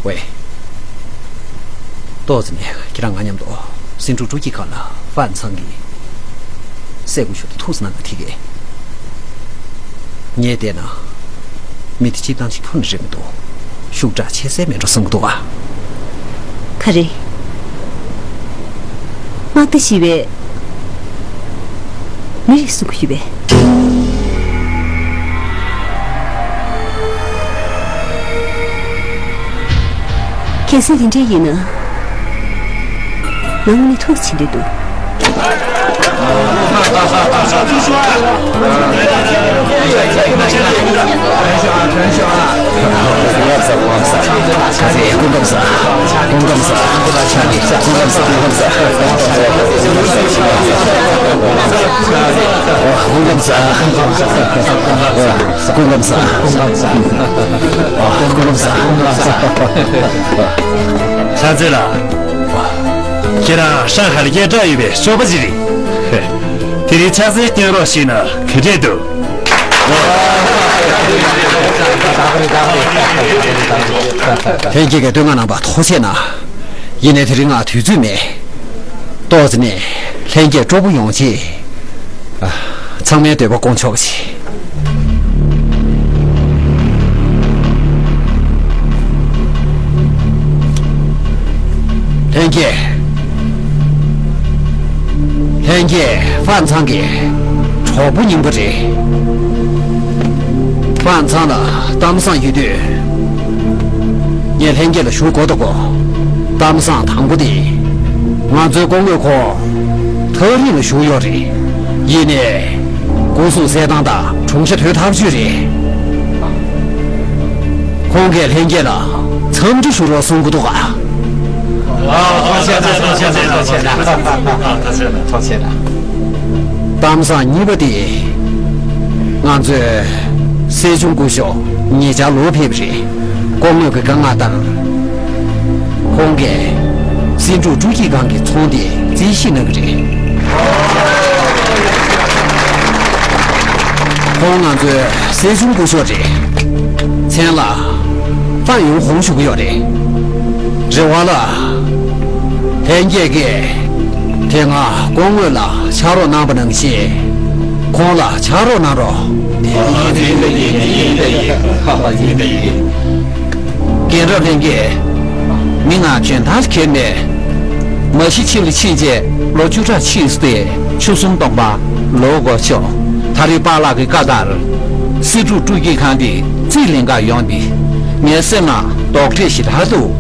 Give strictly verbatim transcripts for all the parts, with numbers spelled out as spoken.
ཝེ། ཏོག་ཙམ་ནས་ཁྱེད་རང་ང་མཉམ་དུ་སེང་ཕྲུག་སྤྲོ་སྐྱིད་ཁང་ལ་ཧྥན་ཚང་གི་སྲས་སྐུ་ཞབས་དེ་ཐུག་སོང་ན་ང་ཐིག་གེ། ངས་བལྟས་ན། མི་དེ་སྤྱིར་བཏང་ཞིག་ཕུ་ནས་རེད་མི་འདུག་ཤུགས་དྲག་ཆེ་སའི་མེད་འགྲོ་བསམ་གི་འདུག་ཨ། ག་རེ། དམག་སྡེ་ཞེས་པའི་མི་རིགས་གསུང་གི་ཡོད་པས། གལ་སྲིད་དེ་འདྲ་ཡིན་ན། ང་དངོས་གནས་ཐུགས་ཆེ་འདོད་འདུག་སྐུ་ཁམས་བཟང་། སྐུ་ཁམས་བཟང་། སྐུ་ཁམས་བཟང་། སྐུ་ཁམས་བཟང་། ལྷ་མཛེས་ལགས། ཁྱེད་རང་ཧྲང་ཧའེ་ལ་སྐད་གྲགས་ཡོད་པའི་གཤོག་པ་ཅིག་རེད། དེ་རིང་ཕྱག་འཚལ་སྐྱོན་རོགས་ཞུས་ན་ག་འདྲས་འདུག་ལྷན་རྒྱས་ཀྱི་བསྟོད་བསྔགས་གནང་བ་ཐུགས་རྗེ་གནང་། ཡིན་ནའི་དེ་རིང་ང་དུས་ཚོད་མེད། ཏོག་ཙམ་ནས་ལྷན་རྒྱས་སྤྲོ་པོ་ཡོང་ཆེད། ཨ། ཚང་མའི་འདོད་པ་སྐོང་ཆོག་ཅིག་ལྷན་རྒྱས། ལྷན་རྒྱས་ཧྥན་ཚང་གི་གྲོགས་པོ་རྙིང་པ་རེད། ཧྥན་ཚང་ལ་གཏམ་བཟང་ཡོད་དུས། ངས་ལྷན་རྒྱས་ལ་ཞུ་དགོས་དོ་གོ། གཏམ་བཟང་དང་པོ་དེ། ང་ཚོའི་སྐུ་ངོ་ཁོང་ཐག་རིང་ལ་བཞུགས་ཡོད་རེད། ཡིན་ནའི། སྐུ་གཟུགས་གསལ་ཐང་དང་གྲུང་ཤ་དོད་ཐག་ཆོད་རེད། ཁོང་གིས་ལྷན་རྒྱས་ལ་འཚམས་འདྲི་ཞུ་རོགས་གསུང་གི་འདུག་ག་ཨ། ཐུགས་རྗེ་གནང་། ཐུགས་རྗེ་གནང་། ཐུགས་རྗེ་གནང་། ཐུགས་རྗེ་གནང་། གཏམ་བཟང་གཉིས་པ་དེ། ང་ཚོའི་སྲིད་སྐྱོང་སྐུ་ཞབས་ཉེ་ཆར་ལོག་ཕེབས་རེད། སྐུ་ངོ་གི་བཀའ་མངགས་ལྟར། ཁོང་གིས་སེང་ཕྲུག་སྤྲོ་སྐྱིད་ཁང་གི་ཚོང་དེ་རྩིས་ཞིབ་གནང་གི་རེད། ཁོང་ང་ཚོའི་སྲིད་སྐྱོང་སྐུ་ཞབས་རེད། མཚན་ལ་ཧྥན་ཡུང་ཧུང་ཞུ་གི་ཡོད་རེད། རེ་བ་ལ། ལྷན་རྒྱས་ཀྱིས་དེ་སྔ་སྐུ་ངོ་ལ་ཕྱག་རོགས་གནང་པ་ནང་བཞིན་ཁོང་ལ་ཕྱག་རོགས་གནང་རོགས། རྒན་རབས་ལྷན་རྒྱས། མི་ང་འཇོན་ཐང་གལ་མེད། མ་གཞི་ཕྱི་ལ་ཕྱིན་རྗེས་ལོ་བཅུ་ཕྲག་ཕྱིན་སྟེ་ཆུ་གསུམ་སྟོང་པ་ལོ་འགོར་ཆོག་ད་རེས་པཱ་ལགས་ཀྱི་བཀའ་ལྟར་སེང་ཕྲུག་སྤྲོ་སྐྱིད་ཁང་འདི་རྩིས་ལེན་གར་ཡོང་དུས་ངའི་སེམས་ནང་དོགས་འཁྲུལ་ཞེ་དྲག་འདུག་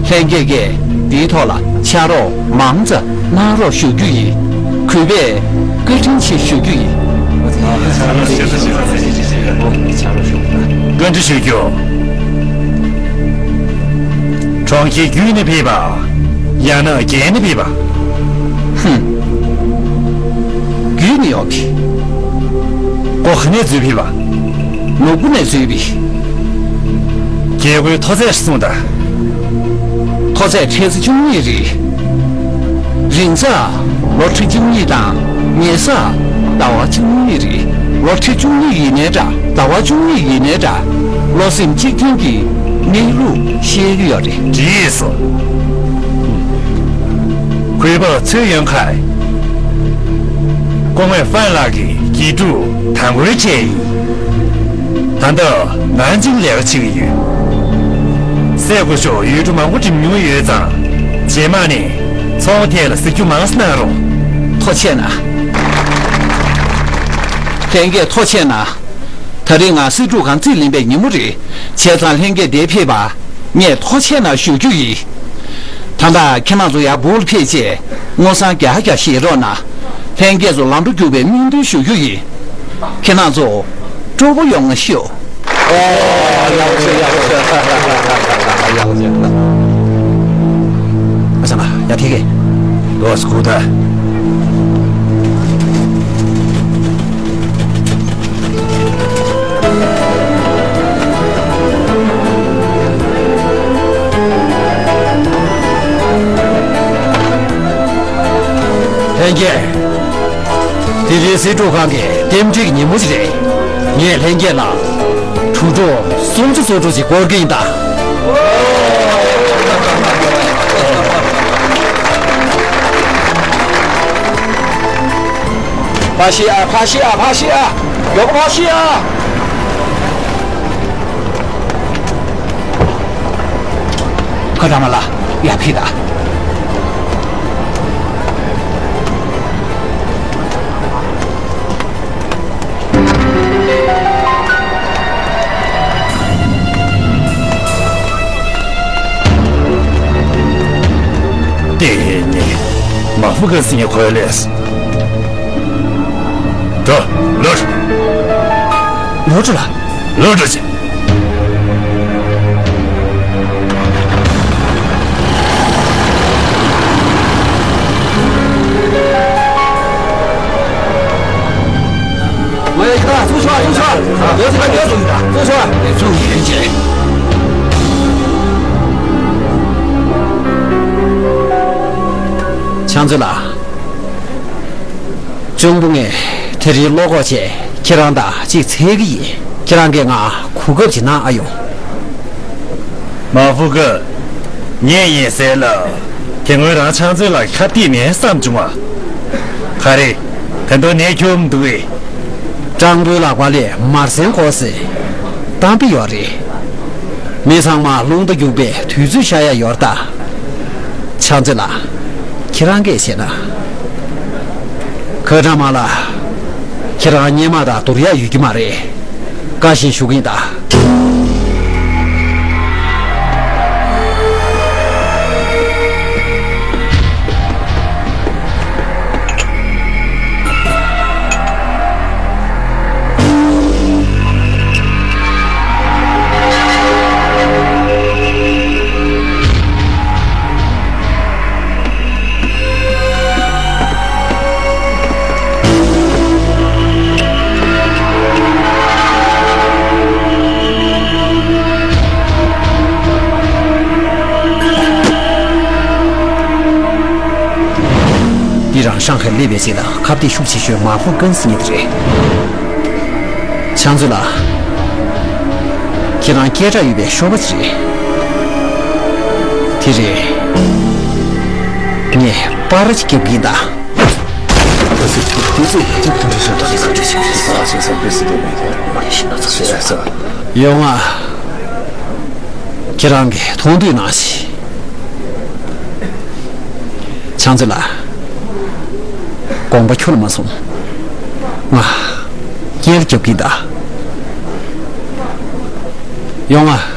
ལྷན་རྒྱས་ཀྱིས་འདིའི་ཐོག་ལ་ཕྱག་རོགས་མང་ཙམ་གནང་རོགས་ཞུ་རྒྱུ་ཡིན། གུས་པས་བཀའ་དྲིན་ཆེ་ཞུ་རྒྱུ་ཡིན། བཀའ་འདྲི་ཞུ་རྒྱུ། གྲོང་ཁྱེར་བརྒྱུད་ནས་ཕེབས་པ། ཡང་ན་བརྒལ་ནས་ཕེབས་པ། ཧུམ། བརྒྱུད་ནས་ཡོང་གི། སྒོ་ག་ནས་འཛུལ་ཕེབས་པ། ནོར་བུ་ནས་འཛུལ་བི། རྒྱལ་སྒོའི་མཐོ་ཚད་གསུངས་དང་། མཐོ་ཚད་ཁྲི་ཚོ་བཅུ་གཉིས་རེད། རིང་ས་ལོ་ཁྲི་བཅུ་གཉིས་དང་ཉེ་ས་ཟླ་བ་བཅུ་གཉིས་རེད། ལོ་ཁྲི་བཅུ་གཉིས་ཡིན་ནའི་འདྲ་ཟླ་བ་བཅུ་གཉིས་ཡིན་ནའི་འདྲ་བློ་སེམས་གཅིག་མཐུན་གྱིས་གནས་ལུགས་ཤེས་ཀྱི་ཡོད་རེད། འགྲིག་སོང་། གུས་པ་ཚོད་ཡོན་ཁ། སྐུ་ངོ་ཧྥན་ལགས་ཀྱི་དགེ་ཕྲུག་དང་པོའི་གྲས་ཡིན། ད་ལྟ་ནན་ཅིང་ལས་ཀ་བྱེད་ཀྱི་ཡོད། སྲས་སྐུ་ཞབས་ཡུལ་གྲུ་མང་པོ་འགྲིམ་མྱོང་ཡོད་ཙང་རྗེས་མ་ནས་ཚོང་ཐད་ལ་གཟིགས་རྒྱུ་མང་ཙམ་གནང་རོགས། ཐུགས་རྗེ་གནང་། ལྷན་རྒྱས་ཐུགས་རྗེ་གནང་། ད་རེས་ང་སེང་ཕྲུག་ཁང་རྩིས་ལེན་པའི་ཉིན་མོ་རེད། བྱས་ཙང་ལྷན་རྒྱས་འདིར་ཕེབས་པ་ངས་ཐུགས་རྗེ་གནང་ཞུ་རྒྱུ་ཡིན། ད་ལྟ་ཁྱེད་རང་ཚོ་ཡར་སྦུག་ལ་ཕེབས་རྗེས་དངུལ་སྲང་བརྒྱ་བརྒྱ་བཞེས་རོགས་གནང་། ལྷན་རྒྱས་ཚོ་ལམ་འགྲོ་རྒྱུག་པའི་སྨོན་འདུན་ཞུ་རྒྱུ་ཡིན། ཁྱེད་རང་ཚོ་སྤྲོ་པོ་ཡོང་ཤོག་ཨོ། ཡག་ཤོས་ཡག་ཤོས། ཡག་ཤོས། ཨ་ཅག་ན་ཡ་ཐིག་གེ། ལོ་སྐུ་ད། ལྷན་རྒྱས། དེ་རིང་སེང་ཕྲུག་ཁང་གི་རྟེན་འབྲེལ་ཉིན་མོ་ཞིག་རེད། ངས་ལྷན་རྒྱས་ལ་གྲུབ་ཐོབ་སུམ་ཅུ་སོ་དྲུག་ཅིག་བསྐུར་གྱི་ཡིན་ད། ཕར་ཤི་ཨ། ཕར་ཤི་ཨ། ཕར་ཤི་ཨ། མགྱོགས་པོ་ཕར་ཤི་ཨ། ཁ་ཏ་མ་ལ་ཡར་ཕེབས་དང་། དེ་ནི་མ་ཧྥུ་ཀ་སི་ཉི་ཁོ་ལེས། ད་ལོར། ལོར་ལ། ལོར་ཅི། ང་ཡི་ཁ་ཚུགས་ཤོག་ཚུགས་ཤོག་ཚུགས་ཤོག་ཚུགས་ཤོག་ཚུགས་ཤོག་ཚུགས་ཤོག་ཕྱག་མཛོད་ལགས། གཅུང་པོ་ངས་དེ་རིང་བློ་ཁོག་བྱས་ཁྱེད་རང་དང་གཅིག་འཚོལ་གི་ཡིན། ཁྱེད་རང་གིས་ང་གོ་སྐབས་ཅིག་གནང་ཨ་ཡོང་། མ་ཧྥུ་ཀ། ངས་ཡིན་ཟེར་ལ། དེ་སྔོན་རང་ཕྱག་མཛོད་ལ་ཁ་གཏད་མེད་བསམ་བྱུང་བ། ག་རེ། ད་དུང་ནས་ཁྱོད་འདུག་གས། སྤྲང་པོའི་ལག་པ་ལས་མར་སེང་གོ་སེ། གཏམ་དཔེ་ཡོད་རེད། མི་ཚང་མ་རླུང་རྟ་རྒྱུག་པའི་དུས་ཚོད་ཤར་ཡ་ཡོད་རེད་ད། ཕྱག་མཛོད་ལགས། ཁྱེད་རང་གིས་བྱས་ན། ཁ་ཏ་མ་ལ། ཁྱེད་རང་སྔོན་མ་དང་བསྡུར་ཡ་ཡོད་ཀྱི་མ་རེད། བཀའ་བཞིན་ཞུ་གི་ཡིན་ད། འདི་རང་ཧྲང་ཧའེ་སླེབས་པའི་རྗེས་ལ་ཁ་གཏད་ཤུགས་ཆེ་ཤོས་མ་ཧྥུ་ཀན་ཟེར་མཁན་དེ་རེད། ཕྱག་མཛོད་ལགས། ཁྱེད་རང་སྐད་གྲགས་ཡོད་པའི་ཤོ་པ་ཅིག་རེད། དེ་རེད། ངས་པར་ཅིག་རྒྱབ་ཀྱིན་གདའ། ཡོང་ང་། ཁྱེད་རང་གིས་མཐོང་ཐོས་གནང་ཞིག་ཕྱག་མཛོད་ལགས། དགོངས་པ་ཁྱོད་ལ་མ་སོང་། ང་། རྐྱལ་རྒྱབ་ཀྱིན་གདའ། ཡོང་ང་།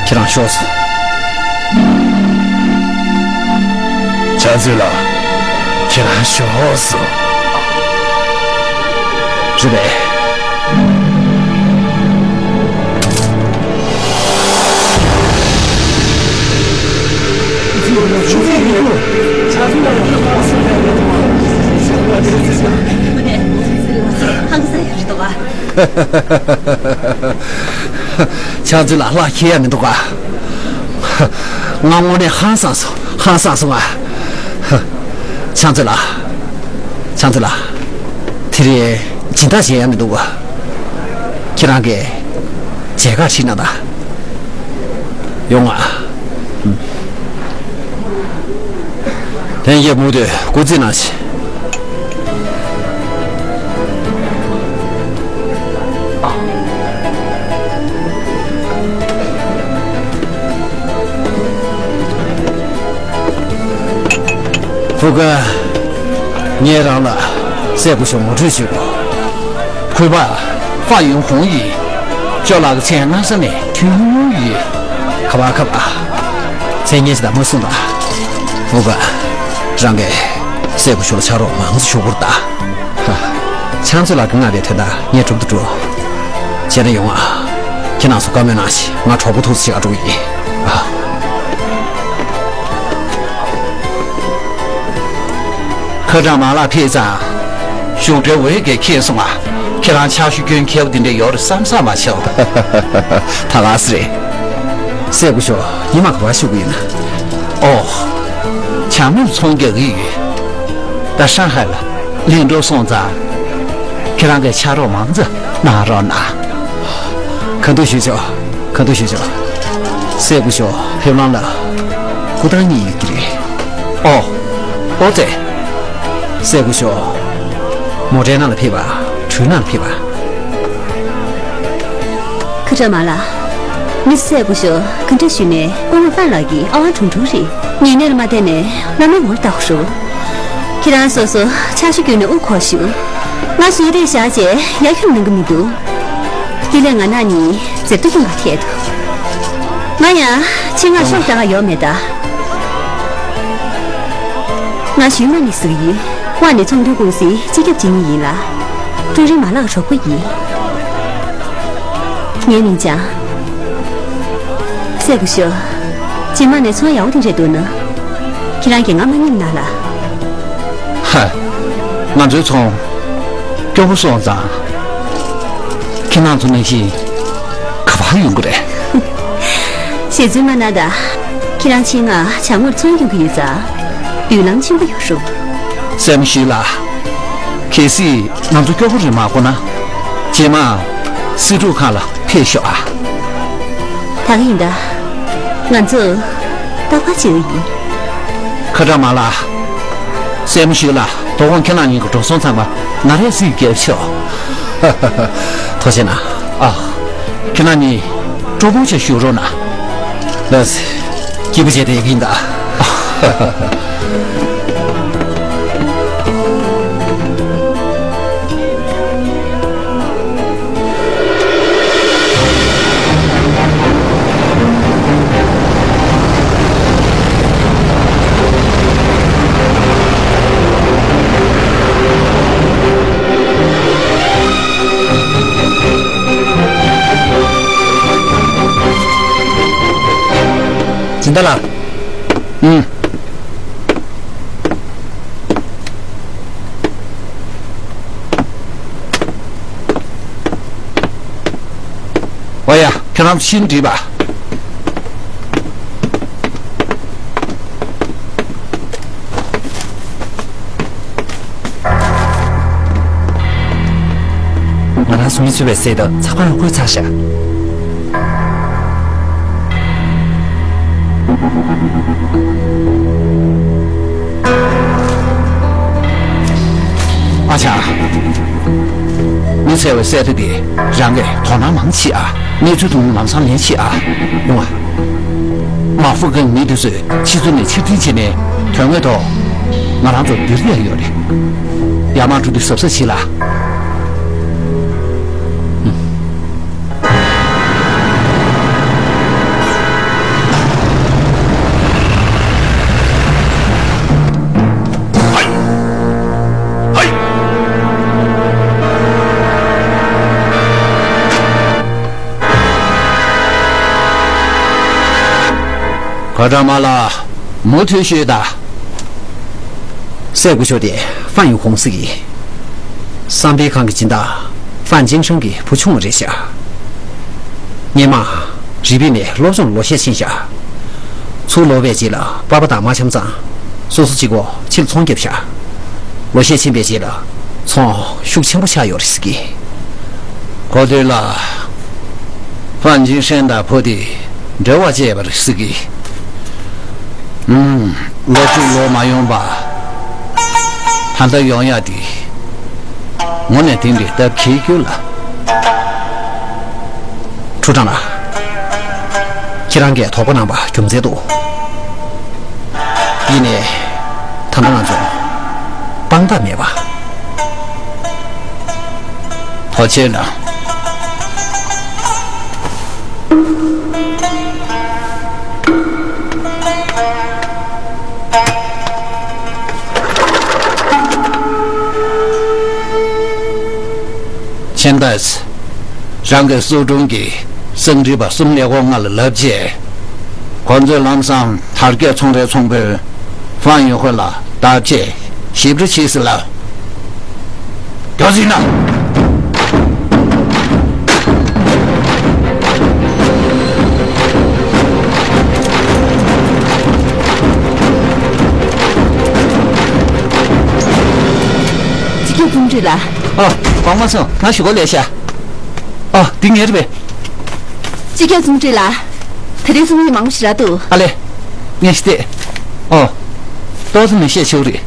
ཁྱེད་རང་ཤོག་སོང་། ཕྱག་མཛོད་ལགས། ཁྱེད་རང་ཤོག་སོང་། རེད་པས། ཧང་སང་ཡོད་རེད་འདུག་ག། ཕྱག་མཛོད་ལགས། ལྷག་ཁྱེར་ཡ་མི་འདུག་ག། ང་དངོས་གནས་ཧང་སང་སོང་། ཧང་སང་སོང་ང་། ཕྱག་མཛོད་ལགས། ཕྱག་མཛོད་ལགས། དེ་རིང་སྦྱིན་བདག་བྱེད་ཡ་མི་འདུག་ག། ཁྱེད་རང་གིས་མཇལ་ཁ་ཁྲིད་གནང་དང་། ཡོང་ང་། ལྷན་རྒྱས་མུ་མཐུད་སྐུ་རྩེད་གནང་ཞིག། ཧྥུ་ཀན། ངས་རང་ལ་སྲས་སྐུ་ཞབས་ངོ་སྤྲོད་ཞུ་དགོས། གུས་པ། ཧྥ་ཡུན་ཧུང་ཡིན། ཅོ་ལགས་ཀྱི་མཚན་སྔ་ས་ནས་ཐོས་མྱོང་ཡོད། ཁ་པར་ཁ་པར། མཚན་སྙན་ཞིག་དང་མ་གསུངས་དང་། ཧྥུ་ཀན། རང་གིས་སྲས་སྐུ་ཞབས་ལ་ཕྱག་རོགས་མང་ཙམ་ཞུ་དགོས་རེད་ད། ཧ། ཕྱག་མཛོད་ལགས་ཀྱིས་མངགས་པའི་དོན་དག་ངས་འགྲུབ་དང་འགྲུབ། བྱས་ན་ཡོང་ང་། ཁྱེད་རང་ཚོ་བཀའ་མོལ་གནང་ཞིག། ང་གྲོགས་པོ་ཐུག་ཙམ་ཞིག་ཨ་འགྲོ་གི་ཡིན། ཨ། ཁ་སྐྲག་མ་ལགས་ཕེབས་ཙང་། བཞུགས་གྲལ་འོག་གི་ཁེལ་སོང་ང་། ཁྱེད་རང་ཕྱག་ཞུ་སྐྱོན་མཁས་པོ་འདི་འདྲ་ཡོད་རེད་བསམ་བསམ་མ་བྱུང་། ད་ག་སེ་རེད། སྲས་སྐུ་ཞབས། ཉི་མ་ག་པར་བཞུགས་ཀྱི་ཡིན་ན། ཨོ། བྱང་མིར་ཚོང་རྒྱག་གི་ཡོད། ད་ཧྲང་ཧའེ་ལ་གླེང་འགྲོ་སོང་ཙང་། ཁྱེད་རང་གིས་ཕྱག་རོགས་མང་ཙམ་གནང་རོགས་གནང་། གང་འདུག་ཞུས་ཆོག། གང་འདུག་ཞུས་ཆོག། སྲས་སྐུ་ཞབས་ཕེབས་ལམ་ལ་སྐུ་ཐང་གཉིས་ཡོད་ཀྱི་རེད། ཨོ། ཨོ་ཙེ། སྲས་སྐུ་ཞབས། མོ་ཊའི་ནང་ལ་ཕེབས་པ། གྲུའི་ནང་ལ་ཕེབས་པ། ཁ་སྐྲག་མ་ལགས། མི་སྲས་སྐུ་ཞབས་ག་འདྲ་ཞུས་ནས་སྐུ་ངོ་ཧྥན་ལགས་ཀྱི་ཨ་ཝང་ཁྲུང་ཁྲུང་རེད། ཉེ་གནས་ལ་མ་བསྡད་ནས་བླ་མའི་ངོ་ལ་བལྟ་ཤོག། ཁྱེད་རང་སོ་སོ་ཕྱག་ཞུ་བརྒྱུད་ནས་དབུ་འཁོར་ཤོག། ང་ཟུར་རེ་བཞག་བྱས་ཡར་འཁྱམས་གནང་གི་མི་འདུག། དེ་ལས་ང་རང་གཉིས་རྩེ་ཏོག་ཀུན་ལ་ཐད་དོ། ང་ཡང་ཆེད་མངགས་ཤོག་རྒྱག་ག་ཡོང་མེད་ད། ང་ཞུན་མ་ནས་ཟེར་གྱི་ཡོད། ཝང་ནི་ཚོང་དོན་ཀུང་སིའི་སྤྱི་ཁྱབ་བྱེད་མཁན་ཡིན་ལ། ཀྲུའུ་རིན་མ་ལགས་གྲོགས་པོ་ཡིན། ངའི་མིང་ཅང་། སྲས་སྐུ་ཞབས། རྗེས་མ་ནས་ཚོང་ཡག་པོ་དེ་འདྲ་འདུག་ན། ཁྱེད་རང་གིས་ང་མ་ཉེས་གནང་ལ། ཧ། ང་ཚོའི་ཚོང་སྐྱོ་པོ་སོང་ཙང་། ཁྱེད་རང་ཚོ་ནང་བཞིན་ག་པར་ཡོང་གི་རེད། ཞེ་ཚོད་མ་གནང་ད། ཁྱེད་རང་ཆེད་མངགས་བྱང་ངོས་ཚོང་སྐྱོང་གི་ཡོད་ཙང་། མདུན་ལམ་ཆེན་པོ་ཡོད་རུང་། སྲས་མོ་ཞུས་ལགས། གལ་སྲིད་ང་ཚོ་སྐྱོ་པོ་རེད་མ་གོ་ན། རྗེས་མ་སྲིད་སྒྲུབ་ཁང་ལ་ཕེབས་ཤོག་ཨ། ད་ག་ཡིན་ད། ང་ཚོ་རྟག་པར་བརྗེ་གི་ཡིན། ཁ་སྐྲག་མ་ལགས། སྲས་མོ་ཞུས་ལགས། དོ་དགོང་ཁྱེད་རང་གཉིས་ཀྱི་འགྲོ་སོང་ཚང་མ་ང་རས་རྩིས་རྒྱབ་ཆོག། ཐུགས་རྗེ་གནང་། ཨ། ཁྱེད་རང་གཉིས་སྤྲོ་པོ་བྱས་བཞུགས་རོགས་གནང་། ལགས་སེ། སྐྱིད་པོ་བྱས་བསྡད་ཀྱི་ཡིན་ད། སྦྱིན་བདག་ལགས། ཨུམ། ཨོ་ཡ། ཁྱེད་རང་ཤིན་འགྲིག་པ། ང་རང་སུ་མི་ཚུད་པའི་སྲས་དང་ཚགས་པར་བཀོད་ཚར་ཤག། ཨ་ཅག། མི་ཚེ་བའི་སྲས་དེ་དེ་རང་གིས་དོ་སྣང་མང་བྱེད་ཨ། གནས་ཚུལ་དུ་ལམ་སང་ལན་བྱེད་ཨ། ཡོང་ཨ། མ་ཧྥུ་ཀན་མི་དེ་ཚོས་ཕྱི་ཚུལ་ནས་ཕྱིར་འཐེན་བྱས་ནས་དོན་དངོས་ཐོག་ང་རང་ཚོ་འདིར་བསྡད་ཡོད་རེད། ཡར་མར་འགྲོ་དུས་གཟབ་གཟབ་བྱེད་ལ། ཨུམ། ཕོ་བྲང་མ་ལ་མུ་མཐུད་ཤོད་དང་། སྲས་སྐུ་ཞབས་དེ་ཧྥན་ཡུས་ཧུང་ཟེར་གི། བསམ་འཕེལ་ཁང་གི་སྦྱིན་བདག་ཧྥན་ཅིན་ཧྲེང་གི་བུ་ཆུང་བ་རེད་ཤག། སྔོན་མ་རི་པིན་ནས་སློབ་སྦྱོང་ལོག་བཤད་ཕྱིན་ཤག། ཚུར་ལོག་པའི་རྗེས་ལ་པ་ཕ་དང་མ་འཆམ་ཙང་། སོ་སོ་གཅིག་པོ་ཕྱིར་ཚོང་བརྒྱབ་ཤག། ལོག་བཤད་ཕྱིན་པའི་རྗེས་ལ་ཚོང་ཤུགས་ཆེན་པོ་ཆགས་ཡོད་རེད་ཟེར་གི། གོ་ཐོས་ལ། ཧྥན་ཅིན་ཧྲེང་དང་བུ་དེ་འབྲེལ་བ་བཅད་པ་རེད་ཟེར་གི། ཨུམ། ལོ་དྲུག་ལོག་མ་ཡོང་པ། ད་ལྟ་ཡོང་ཡག་དེ། དངོས་གནས་དེ་འདྲའི་སྟབས་ཀྱིས་རྒྱུ་ལ། ཁྲུ་ཀྲང་ལགས། ཁྱེད་རང་གིས་དོགས་པ་གནང་པ་རྒྱུ་མཚན་འདུག། ཡིན་ནའི། ད་ལྟ་ང་ཚོ་དཔང་རྟགས་མེད་པ། ཐུགས་རྗེ་གནང་། ཆེན་ཏཱས། རང་གི་སྲོག་དྲུང་གི་གསང་འགྲེལ་པ་གསུམ་ཀླད་ཀོར་ལྔ་ལ་ལབ་རྗེས། ཁོ་ཚོས་ལམ་སང་དར་རྒྱས་ཚོང་རའི་ཚོང་དཔོན་ཧྥང་ཡུན་ཧོ་ལ་བརྡ་སྤྲད་ཞིབ་འགྲེལ་བྱས་ཟེར་ལབ། མགྱོགས་ཙམ་གནང་། སྤྱི་ཁྱབ་ཙུང་ཁྲི་ལགས། ཨོ། དགོངས་པ་མ་ཚོམས། ང་ཞུ་གོ་ལས་ཤག། ཨོ། འདི་ངའི་རེད་པས། སྤྱི་ཁྱབ་ཙུང་ཁྲི་ལགས། ད་རེས་གསུང་ཡིག་མང་པོ་ཞེ་དྲག་འདུག། ཨ་ལེ། ངས་ཤེས་ཏེ། ཨོ། ཏོག་ཙམ་ནས་བཤད་ཆོག་རེད།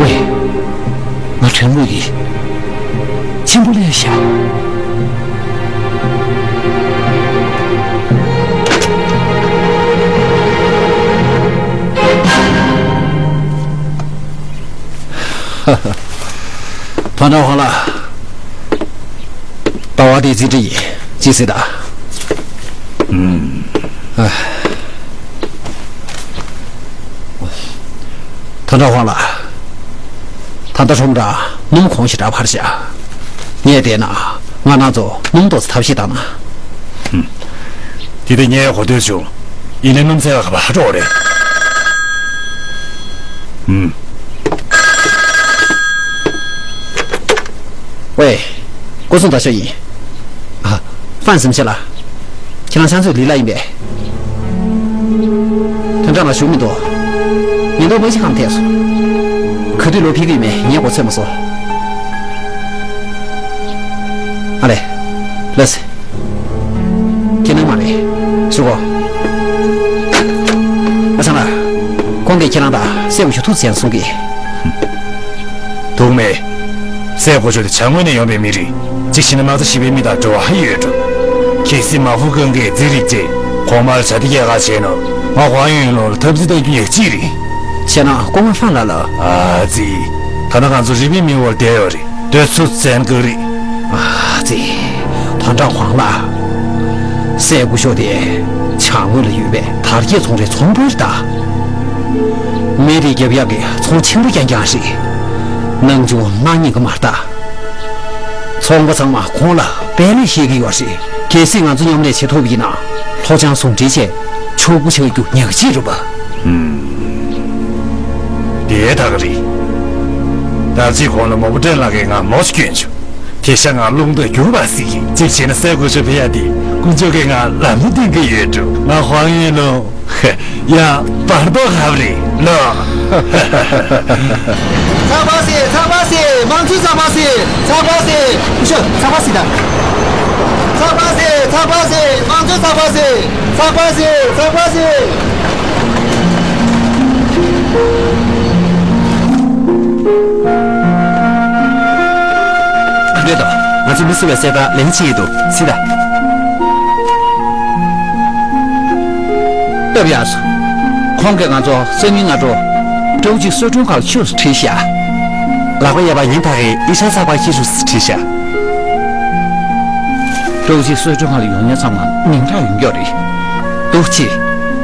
ཝེ། ང་དྲན་གོ་གི། གཅིན་པ་ལས་ཤ། ཧ་ཧ། ཕ་ནོ་ཧ་ལ། ཟླ་བ་དེའི་རྩིས་འབྲི་ཡིན། ཅི་ཟེར་ད། ཨུམ། ཨ། ཐོན་ཁྲ་ཧོང་ལགས། ད་ལྟ་ཁྲོམ་ར་སྣུམ་གོང་ཞེ་དྲག་འཕར་ཤག། ངས་བལྟས་ན་ང་རང་ཚོ་སྣུམ་ཏོག་ཙམ་ཐབས་ཤེས་བཏང་ན། ཧུམ། དེ་དེ་ངས་གོ་ཐོས་བྱུང་། ཡིན་ནའི་སྣུམ་ཚད་ལ་ག་པར་འགྲོ་རེད། ཧུམ། ཝེ། སྐུ་སྲུང་ད་ཤོ་ཡིན། ཨ། ཧྥན་སེམས་ཆེ་ལ། ཁྱེད་རང་ཕྱག་མཛོད་ལི་ལ་ཡིན་པས། དོན་དག་ལ་ཞུགས་མི་འདུག། ཉེན་རྟོག་མི་ཅི་ཁམ་ཐེགས་སོང་། ག་དུས་ལོ་ཕེབས་ཀྱི་ཡོད་མེད་ངས་གོ་ཚོད་མ་སོང་། ཨ་ལེ། ལགས་སེ། ཁྱེད་ནང་མ་རེད། ཞུ་གོ། ཨ་ཚང་ལ། ཁོང་གིས་ཁྱེད་རང་དང་སེ་བ་ཞུ་ཐུགས་བྱས་གསུང་གི། ཐུགས་མེད། སྲས་སྐུ་ཞབས་དེ་བྱ་དངོས་ནས་ཡོང་པའི་མི་རེད། གཅིག་བྱས་ན་དམག་རྩ་ཞེ་པོའི་མི་དང་འབྲེལ་བ་ཧ་ཡོད་འགྲོ། གལ་སྲིད་མ་ཧྥུ་ཀུན་གྱིས་རྫིག་རིག་ཅེས་གོང་མར་བྱ་དེ་སྐྱེལ་ག་བྱས་ན། ང་ཧོང་ཡུན་ལུང་ལ་འཐབ་རྩོད་གཏོང་རྒྱུ་ཉག་གཅིག་རེད། བྱས་ན་སྐུ་ངོ་ཧྥང་ལགས་ལ། ཨ་ཙི། ད་ལྟ་ང་ཚོ་རི་པིན་མི་འོག་ལ་བསྡད་ཡོད་རེད། སྡོད་ཚུར་བཙན་བཀག་རེད། ཨ་ཙི། དོན་གྲུབ་ཧོང་ལགས། སྲས་སྐུ་ཞབས་དེ་བྱ་དངོས་ལ་ཡོད་པའི་དར་རྒྱས་ཚོང་རའི་ཚོང་དཔོན་རེད་ད། མི་དེ་རྒྱབ་ཡག་གི་ཚོང་ཆེན་པོ་རྐྱང་རྐྱང་རེད། ནང་ཆུང་ནང་རྙིང་གི་མ་རེད་ད། ཚོང་པ་ཚང་མ་ཁོང་ལ་དཔེ་ལེགས་བཤད་ཀྱི་ཡོད་རེད། གལ་སྲིད་ང་ཚོ་མཉམ་ལས་བྱེད་ཐུབ་པ་ཡིན་ན། སློབ་སྦྱོང་ཟུང་འབྲེལ་བྱས་ཕྱུག་པོ་ཆགས་རྒྱུ་ཉག་གཅིག་རེད་པ། ཧུམ། དེ་ད་ག་རེད། ད་ཅི་གོང་ལ་མོ་པོ་ཏྲེན་ལགས་ཀྱིས་ང་མོ་ཞིག་སྐྱོན་བྱུང་། དེ་ཤ་ང་རླུང་རྟ་རྒྱུག་པ་ཟིག་གཅིག་བྱས་ན་སྲས་སྐུ་ཞབས་ཕེབས་ཡ་དེ་དཀོན་མཆོག་གིས་ང་ལམ་སྣེ་སྟོན་གྱི་ཡོད་འགྲོ། ང་ཧོང་ཡུན་ལུང་། ཡ། བར་དོ་ཧབ་རེད་ལོ། ཚགས་པར་ཟེར། ཚགས་པར་ཟེར། དམངས་གཙོའི་ཚགས་པར་ཟེར། ཚགས་པར་ཟེར། ཤོ། ཚགས་པར་ཟེར་ད། ཚགས་པར་ཟེར། ཚགས་པར་ཟེར། དམངས་གཙོའི་ཚགས་པར་ཟེར། ཚགས་པར་ཟེར། ཚགས་པར་ཟེར། ང་ཚོས་མི་གསོད་པའི་གསལ་བསྒྲགས་ལེན་བྱེད་ཀྱི་འདུག་སྲིད་ད། སྟབས་ཡག་སོང་། ཁོང་གིས་ང་ཚོ་སང་ཉིན་སྔ་དྲོ་ཀྲོའུ་ཅི་གསོལ་མགྲོན་ཁང་ལ་ཤོག་ཟེར་བྲིས་ཤག་ལག་པ་གཡས་པ་ཡིན་ད་རེད། ཨེ་ཤ་ཡ་ཚགས་པར་ཤེས་ཤོག་ཟེར་བྲིས་ཤག་ཀྲོའུ་ཅི་གསོལ་མགྲོན་ཁང་ལ་ཡོང་མཁན་ཚང་མ་མིང་གྲགས་ཡོད་མཁན་རེད། ཏོག་ཅི།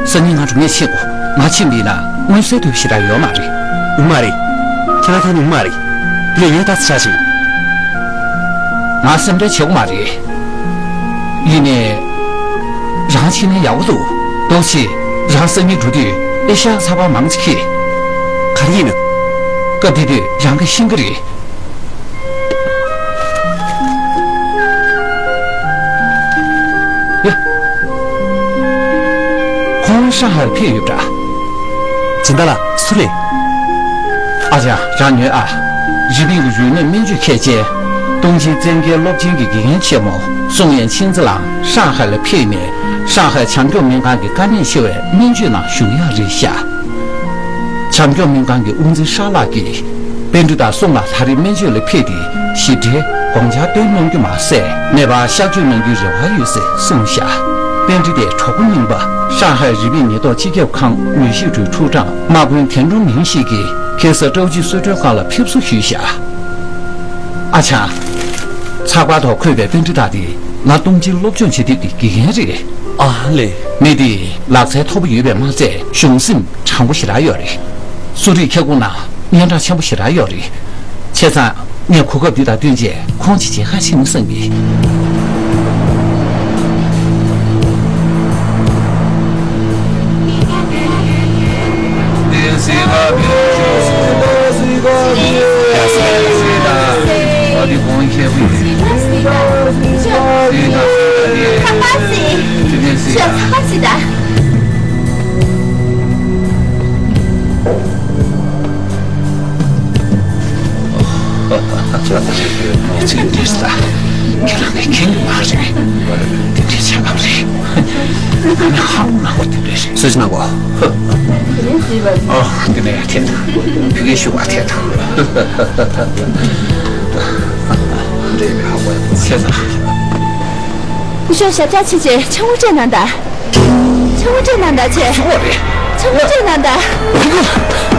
སང་ཉིན་སྔ་དྲོ་ངས་ཕྱིན་དགོས། ང་ཕྱིན་པ་ཡིན་ན་མངོན་གསལ་དོད་ཞེ་དྲག་ཡོད་མ་རེད། ཡོད་མ་རེད། ཁྱེད་རང་ཐང་ནས་ཡོད་མ་རེད། དེ་ལས་ངས་ལྟ་ཚར་ཞིང་། ང་སེམས་ཁྲལ་བྱེད་དགོས་མ་རེད། ཡིན་ནའི། རང་ཕྱིན་ན་ཡག་པོ་འདུག་ཏོག་ཅི། རང་སང་ཉིན་འགྲོ་དུས་ཨེ་ཤ་ཡ་ཚགས་པར་མང་ཆེ་ཁྱེར། ག་རེ་ཡིན་ན། སྐབས་དེ་དུས་རང་གིས་ཤེས་ཀྱི་རེད། ཡ། ཁོང་ཧྲང་ཧའེ་ལ་ཕེབས་ཡོད་པ་འདྲ། སྦྱིན་བདག་ལགས། སུ་རེད། ཨ་ཅག་རང་ཉོན་ཨ། རི་པིན་གྱི་རིག་གནས་སྨན་བཅོས་མཁས་ཅན། ཏུང་ཅིན་བཙན་རྒྱལ་སློབ་ཆེན་གྱི་དགེ་རྒན་ཆེན་མོ་སུང་ཡན་ཆིང་ཙི་ལགས་ཧྲང་ཧའེ་ལ་ཕེབས་ནས། ཧྲང་ཧའེ་བྱམས་སྐྱོང་སྨན་ཁང་གི་དཀའ་གནད་ཆེ་བའི་སྨན་བཅོས་ནང་ཞུགས་ཡག་རེད་ཤག་བྱམས་སྐྱོང་སྨན་ཁང་གི་དབུ་འཛིན་ཧྲ་ལགས་ཀྱིས། པཎྜི་ཏ་སུང་ལགས་ད་རེས་སྨན་བཅོས་ལ་ཕེབས་ཏེ། ཞིབ་ཕྲའི་དགོངས་འཆར་བཏོན་གནང་རྒྱུ་མ་ཟད། ནད་པར་གཤག་བཅོས་གནང་རྒྱུའི་རེ་བ་ཡོད་ཟེར་གསུངས་བཞག་པཎྜི་ཏའི་གྲོགས་པོ་རྙིང་པ། ཧྲང་ཧའེ་རི་པིན་ཉེན་རྟོག་སྤྱི་ཁྱབ་ཁང་ནུས་ཤུགས་ཁྲུའུ་ཁྲུའུ་ཀྲང་དམག་དཔོན་ཐན་ཀྲུང་མིང་ཞིག་གིས། ཁ་སང་ཀྲོའུ་ཅི་གསོལ་མགྲོན་ཁང་ལ་ཕེབས་བསུ་ཞུས་བཞག་ཨ་ཅག་ཚགས་པར་ཐོག་འཁོད་པའི་པཎྜི་ཏ་དེ་ང་ཏུང་ཅིན་སློབ་སྦྱོང་བྱེད་དུས་ཀྱི་དགེ་རྒན་རེད། ཨ་ལེ། མི་དེ་ལག་རྩལ་མཐོ་པོ་ཡོད་པས་མ་ཚད་གཞུང་སེམས་དྲང་པོ་ཞེ་དྲག་ཡོད་རེད། གསོ་རིག་ཁྱབ་ཁོངས་ནང་སྙན་གྲགས་ཆེན་པོ་ཞེ་དྲག་ཡོད་རེད། བྱས་ཙང་ངས་གོ་སྐབས་འདི་དང་བསྟུན་བྱས་ཁོང་ཅིག་མཇལ་ཁ་ཞིག་བསམ་གི། ཚིག་འདི་ལ་ཁྱེད་རང་གིས་མཁྱེན་གྱི་མ་རེད། འདི་འདྲའི་ཆ་ཁམས་རེད། ཨ་ནི་ཧ་གོ་མ་གོ་འདི་འདྲ་རེད། སུ་ཞིག་ན་གོ། ཨོ་འདི་ནས་ཡར་ཐེན་དང་། ཕ་གིར་ཞུ་བ་ཐེན་དང་། འདྲེས་པའི་ཧ་གོ་ཡག་པོ་ཚེ་དང་། སྐུ་ཞབས་ཞབས་བཅགས་ཆེ་ཆེ་ཆང་བོ་སྤྲད་གནང་དང་། ཆང་བོ་སྤྲད་གནང་དང་ཆེ། ཆང་བོ་རེད། ཆང་བོ་སྤྲད་གནང་དང་།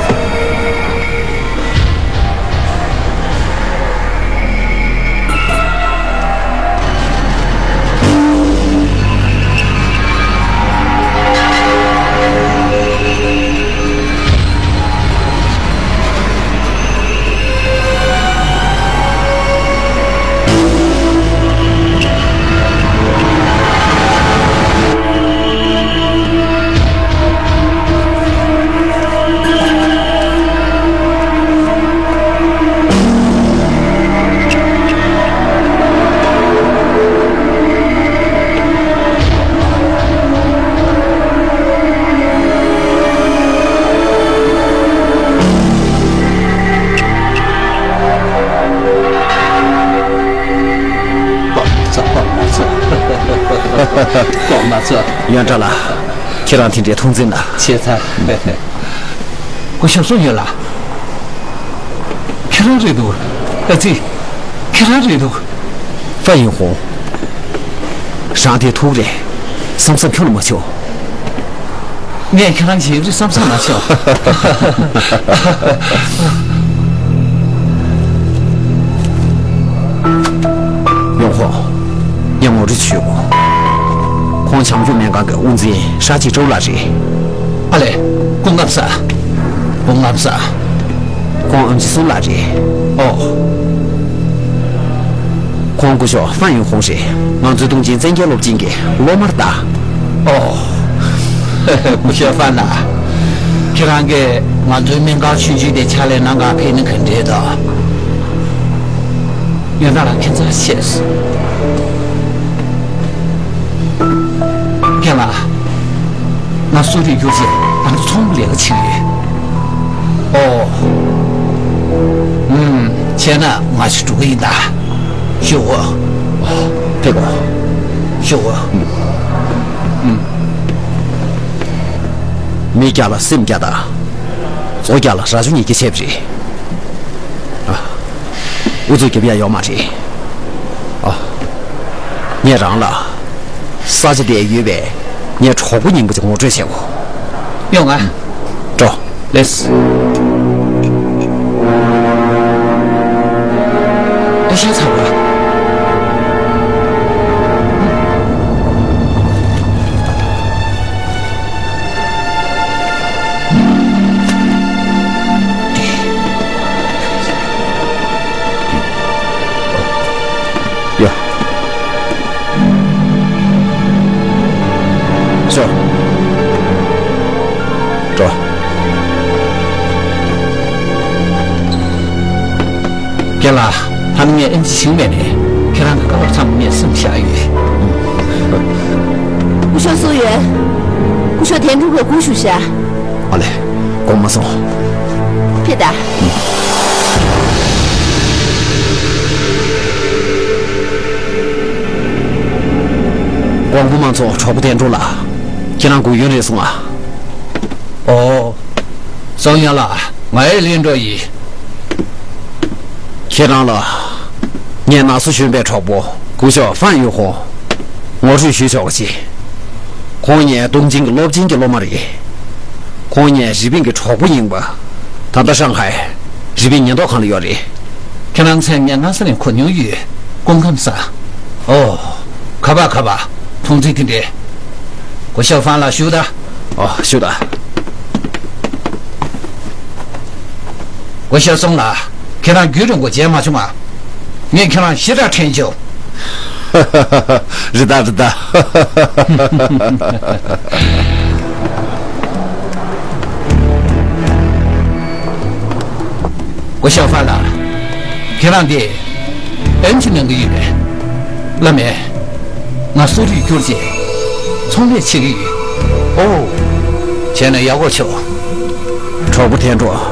ཡོན་ཀྲང་ལགས། ཁྱེད་རང་དེ་འདྲའི་ཐུགས་འཛེམ་ན། ཆེ་ཚ། སྐུ་ཞབས་སུ་ཡོད་ལགས། ཁྱེད་རང་རེད་འདུག་ཨ་ཙི། ཁྱེད་རང་རེད་འདུག་ཧྥན་ཡུན་ཧུང་། རང་དེ་ཐུག་རེད། བསམ་བསམ་ཁྱོན་ནས་མ་ཆོག་ངས་ཁྱེད་རང་མཇལ་རེད་བསམ་བསམ་མ་ཆོག་ཡོང་ཧོ། ངས་ངོ་སྤྲོད་ཞུ་དགོས། ཁོང་བྱང་ཆུབ་སྨན་ཁང་གི་དབུ་འཛིན་ཧྲ་ཅི་ཀྲོའུ་ལགས་རེད། ཨ་ལས། སྐུ་ཁམས་བཟང་། སྐུ་ཁམས་བཟང་། ཁོང་ཨམ་ཆི་སུན་ལགས་རེད། ཨོ། ཁོང་སྐུ་ཞབས་ཧྥན་ཡུན་ཧུང་རེད། ང་ཚོའི་ཏུང་ཅིན་བཙན་རྒྱལ་སློབ་ཆེན་གྱི་སློབ་མར་ལྟ། ཨོ། སྐུ་ཞབས་ཧྥན་ལགས། ཁྱེད་རང་གིས་ང་ཚོའི་སྨན་ཁང་ཆུང་ཆུང་དེ་ཕྱག་ལས་གནང་གར་ཕེབས་ན་ག་འདྲས་འདུག་ཡོན་བདག་ལགས་ཁྱད་མཚར་ཆེ། རྒན་ལགས། ང་གསོ་རིག་སྒྱུར་བྱེད་ང་ཚོ་ཚོང་ལས་ཀ་བྱེད་ཀྱི་ཡོད། ཨོ། ཨུམ། བྱས་ན་ང་ཚོ་འགྲོ་གི་ཡིན་ད། ཞུ་གོ། ཕེབས་གོ། ཞུ་གོ། ཨུམ། མི་བརྒྱ་ལ་སེམས་བརྒྱ་དང་། མཛོ་བརྒྱ་ལ་རྭ་ཅོ་ཉིས་བརྒྱ་བྱས་པ་རེད། ཨ། ཨུ་ཚུགས་རྒྱབ་ཡ་ཡོད་མ་རེད། ངས་རང་ལ་ས་ཆ་དེར་ཡོད་པའི་ངའི་གྲོགས་པོ་རྙིང་པ་ཅིག་ངོ་སྤྲོད་བྱེད་དགོས། ཡོང་ང་། འགྲོ། ལེས། ཨེ་ཤ་ཚ་བ། ཡ། ཤོག་འགྲོ། རྒན་ལགས། ད་ནི་ངས་ཨེམ་ཆི་བྱིངས་མེད་ནས་ཁྱེད་རང་གི་བཀའ་སློབ་ཚང་མ་ངས་སེམས་བཞག་ཡོད། སྐུ་ཞབས་སུ་ཡོད། སྐུ་ཞབས་ཐན་ཀྲུང་གིས་སྒུག་བཞུགས་ཤག་ཨ་ལེ། དགོངས་མ་སོང་། ཕེབས་དང་། ཀོང་པོ་མང་ཚོགས་གྲོགས་པོ་ཐན་ཀྲུང་ལགས། ཁྱེད་རང་སྒུག་ཡུན་རིང་སོང་ང་། ཨོ། སང་ཡང་ལ་ང་ཡི་ལིན་འགྲོ་ཡིན། ཁྱེད་རང་ལ་ངའི་ན་སོ་གཞོན་པའི་གྲོགས་པོ་སྐུ་ཞབས་ཧྥན་ཡུས་ཧོ་ངོ་སྤྲོད་ཞུས་ཆོག་གི་ཅི། ཁོང་ངའི་སྟོབས་ཆེན་གྱི་སློབ་ཆེན་གྱི་སློབ་མ་རེད། ཁོང་ངའི་རི་པིན་གྱི་གྲོགས་པོ་ཡིན་པ། ད་ལྟ་ཧྲང་ཧའེ་རི་པིན་ཉེན་རྟོག་ཁང་ལ་ཡོད་རེད། ཁྱེད་རང་མཚན་སྙན་སྔ་ས་ནས་གོ་མྱོང་ཡོད། སྐུ་ཁམས་བཟང་། ཨོ། ཁ་པར་ཁ་པར། མཐོང་ཚུལ་དེ་འདྲས། སྐུ་ཞབས་ཧྥན་ལགས་བཞུགས་དང་། ཨོ་བཞུགས་དང་། སྐུ་ཞབས་སུང་ལགས། ཁྱེད་རང་རྒྱུན་རིང་པོ་མཇལ་མ་བྱུང་ང་། ངས་ཁྱེད་རང་ཞེ་དྲག་དྲན་བྱུང་། རེད་ད་རེད་ད། སྐུ་ཞབས་ཧྥན་ལགས། ཁྱེད་རང་འདི་ཨེམ་ཆི་གནང་གི་ཡོད་པས། བླ་མ། ང་གསོ་རིག་བསྒྱུར་རྗེས་ཚོང་ལས་བྱེད་ཀྱི་ཡོད། ཨོ། བྱས་ན་ཡག་པོ་བྱུང་། གྲོགས་པོ་ཐན་ཀྲུང་།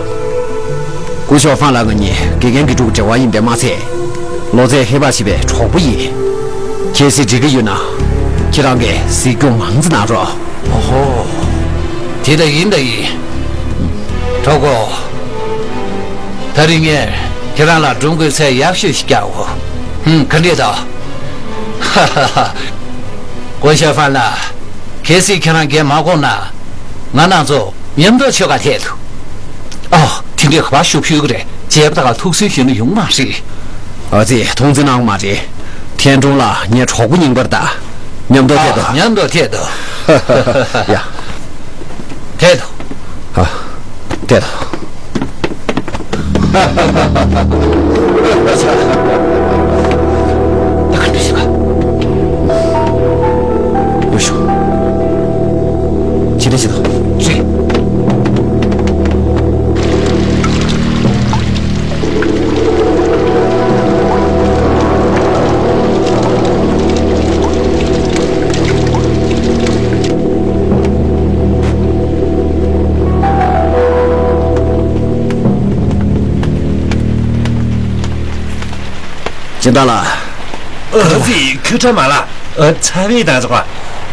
སྐུ་ཞབས་ཧྥན་ལགས་ང་གཉིས་དགེ་རྒན་དགེ་ཕྲུག་འབྲེལ་བ་ཡིན་པས་མ་ཚད། ལོ་ཚད་ཧེ་བག་ཆེ་བའི་གྲོགས་པོ་ཡིན། གལ་སྲིད་འགྲིག་གི་ཡོད་ན། ཁྱེད་རང་གིས་གཟིགས་སྐྱོང་མང་ཙམ་གནང་རོགས། ཨོ་ཧོ། དེ་ད་ཡིན་ད་ཡིན། གྲོགས་པོ། ད་རིང་ངས་ཁྱེད་རང་ལ་སྒྲུང་དགོས་ཚད་ཡག་ཤོས་ཤིག་བསྐྱལ་འོ། ཧུམ། ག་འདྲས་འདུག་ཧ་ཧ་ཧ། སྐུ་ཞབས་ཧྥན་ལགས། གལ་སྲིད་ཁྱེད་རང་འགན་མ་འཁུར་ན། ང་རང་ཚོ་མཉམ་དུ་ཆོས་ཁ་ཐད་དུ། ཨོ། དེ་འདྲས་ག་པར་ཞུ་ཕུལ་གི་རེད། བྱས་པ་ད་ག་ཐུགས་སུན་ཞུ་ན་ཡོང་མ་རེད། ཨ་ཙི། མཐོང་ཆེན་གནང་མ་རེད། ཐན་ཀྲུང་ལགས་ངའི་གྲོགས་པོ་རྙིང་པ་རེད་ད། མཉམ་དུ་ཐད་དོ། ཨ། མཉམ་དུ་ཐད་དོ། ཡ། ཐད་དོ། ཨ། ཐད་དོ། ད་ག་འདྲ་ཞིག་ག་ཡོད་ཤོག་ཇི་འདྲ་ཞིག་དང་། རེད། སྦྱིན་བདག་ལགས། ཨ་ཙི། ཁུ་ཁྲ་མ་ལགས། ཨ། ཚ་བའི་དང་ཚོགས།